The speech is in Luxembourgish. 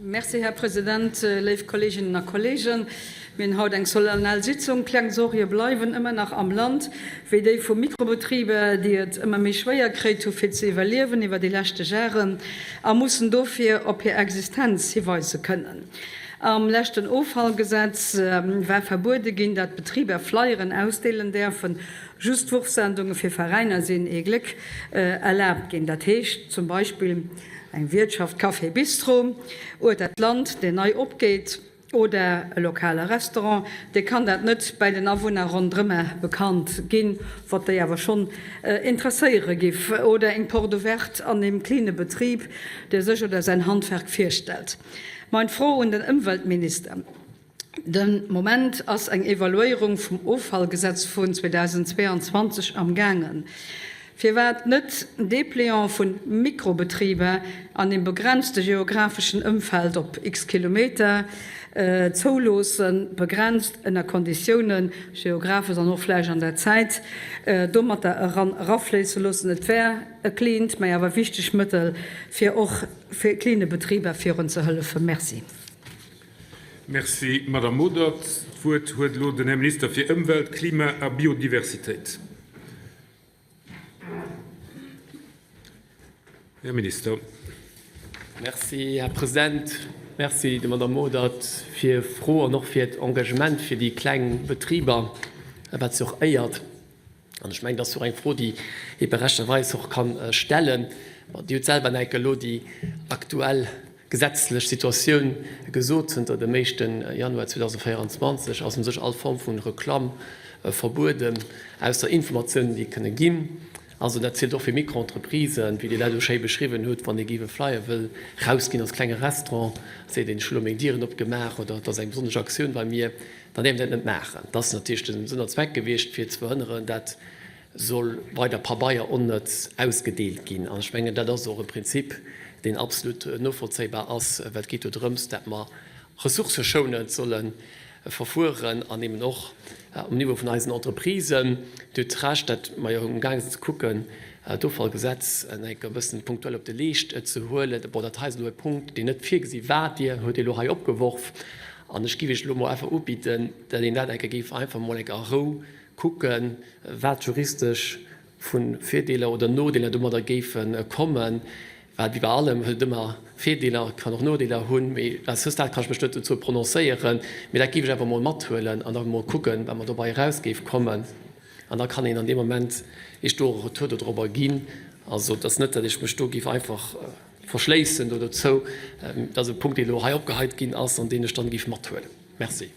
Merci, Här President. Léif Kolleeginnen a Kolleegen, mir hunn haut eng solennel Sitzung. Kleng Sorgë bleiwen ëmmer nach am Land, wéi déi vu Mikrobetriber, déi et ëmmer méi schwéier kréit hu fir ze iwwerliewen iwwer déi leschte Jaren a mussen dofir op hir Existenz hiweise kënnen. Am leschten Offallgesetz war verbuede ginn, dat Betriber Flyeren ausdeelen däerfen. Just Wurfsendunge fir Veräiner sinn, ee Gléck, erlaabt ginn. Dat heescht zum Beispill eng Wiertschaft, Café, Bistro ueter d'Land, deen nei opgeet, oder e lokale Restaurant, dee kann dat net bäi den Awunner ronderëmmer bekannt ginn, wat déi awer schonn interesséiere giff, oder eng Porte ouverte an eem kleene Betrib, dee sech oder säin Handwerk virstellt. Mein Fro un den Ëmweltminister, De Moment ass eng Evaluéierung vum Offallgesetz vun 2022 am gaangen. Firwat net Dépliant vun Mikrobetriber an dem begrenzte geographeschen Ëmfeld op x Kilometer zouloossen, begrenzt ënner Konditiounen, geographesch an och vläicht an der Zäit, domatter eran erafléisse loossen? Et wär e kleent, mä awer wichteg Mëttel, fir och fir kleene Betriber virun ze hëllefen. Merci. Merci, Madamm Modert. D'Wuert huet elo den Här Minister fir Ëmwelt, Klima a Biodiversitéit. Här Minister. Merci, Här President. Merci der Madamm Modert fir Fro an och fir hiert Engagement fir déi kleng Betriber, wat se och éiert. An ech mengen, dat ass och eng Fro, déi ee berechterweis och ka stellen. Dir hutt selwer enk elo déi aktuell gesetzlech Situatioun gesot. Zënter dem éischte Januar 2024 ass u sech all Form vu Reklamm verbueden, ausser Informatiounen, déi kënne ginn. Also dat zielt och fir Micro-entreprisen, wéi Dir dat elo schéi beschriwwen hutt, wann ee géif e Flyer wëll rausginn als klenge Restaurant, seet een, ech hu lo meng Dieren opgemaach oder et ass eng besonnesch Aktioun bei mir. Dann däerf een dat net maachen. Dat ass natierlech den Sënn a Zweck gewiescht, fir ze verhënneren, dat soll weider Pabeier onnëtz ausgedeelt ginn. An ech mengen, dat ass och e Prinzip, deen absolut novollzéibar ass, well et geet jo drëms, dat mer ressourcëschounend solle verfueren an eben och um Niveau vun eisen Entreprisen. Dir hutt Recht, dat mer jo amgaange sinn ze kucken, d'Offallgesetz eng Kéier e bëssen punktuell op de Leescht ze huelen. Bon, dat hei ass elo e Punkt, deen net virgesi war. Dir hutt e elo hei opgeworf. An ech géif Iech elo mol einfach ubidden, datt een dat eng Kéier géif einfach mol eng Kéier a Rou kucken, wat juristesch vu Virdeeler oder Nodeeler domadder géife kommen. Well wéi bei allem huet et ëmmer Virdeeler, kann och Nodeeler hunn. Mee à ce stade kann ech mech net dozou prononcéieren. Mee dat géif ech einfach mol mathuelen an da mol kucken, wat mer dobei eraus géif kommen. An da kann een an deem Moment Iech do och e Retour dodrobber ginn. Also et ass net, datt ech mech do géif einfach verschléissen do dozou. Dat ass e Punkt, deen elo hei opgeheit ginn ass an deen ech dann géif mathuelen. Merci.